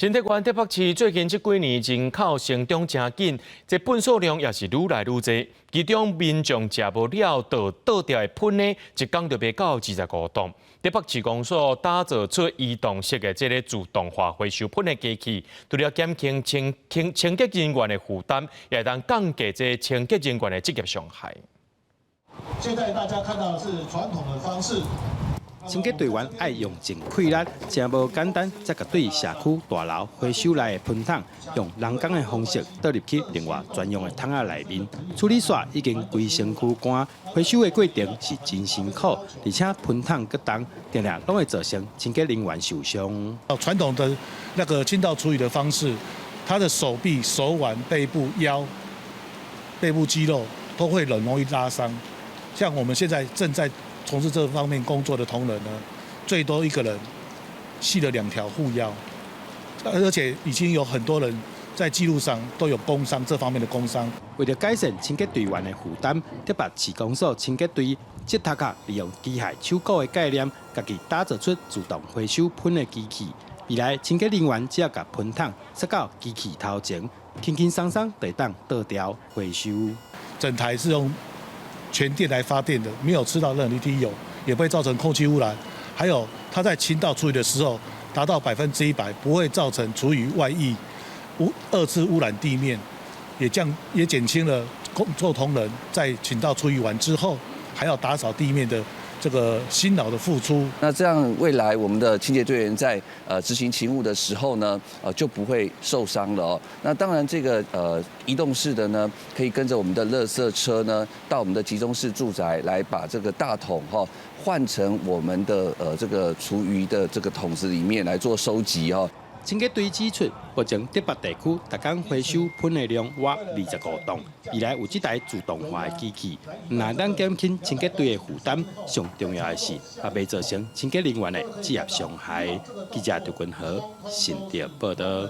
新竹縣竹北市最近這幾年人口成長誠緊，這糞數量也是愈來愈濟。其中民眾食無了倒倒掉的糞呢，一工就袂到25噸。竹北市公所打造出移動式的這个自動化回收糞的機器，除了減輕清清清潔人員的負擔，也會當降低這清潔人員的職業傷害。現在大家看到的是傳統的方式。清潔隊員愛用盡氣力，誠無簡單，才共對社區大樓回收來的糞桶，用人工的方式倒入去另外專用的桶仔內面。處理煞已經規身軀乾，回收的過程是真辛苦，而且糞桶閣重，定定攏會造成清潔人員受傷。傳統的那個傾倒處理的方式，他的手臂、手腕、背部、腰、背部肌肉都會很容易拉傷。像我們現在正在從事這方面工作的同仁呢，最多一個人繫了兩條護腰，而且已經有很多人在記錄上都有工傷這方面的工傷。為了改善清潔隊員的負擔，竹北市公所清潔隊這頭殼利用機械手鼓的概念，家己打造出自動回收糞的機器。未來清潔人員只要共糞桶塞到機器頭前，輕輕鬆鬆就會當倒掉回收。整台是用全電來發電的，沒有吃到任何一滴油，也不會造成空氣污染。還有，它在傾倒處理的時候，達到100%，不會造成廚餘外溢、污二次污染地面，也降也減輕了工作同仁在傾倒廚餘完之後，還要打掃地面的這個辛勞的付出。那這樣未來我們的清潔隊員在執行勤務的時候呢，就不會受傷了哦。那當然，這個移動式的呢，可以跟着我們的垃圾車呢，到我們的集中式住宅來把這個大桶哈換成我們的這個廚餘的這個桶子裡面來做收集哦。清潔隊指出，目前竹北地區逐工回收糞的量約25噸，未來有這台自動化的機器，毋但減輕清潔隊的負擔，上重要的是，也袂造成清潔人員的職業傷害。記者劉君和新竹報導。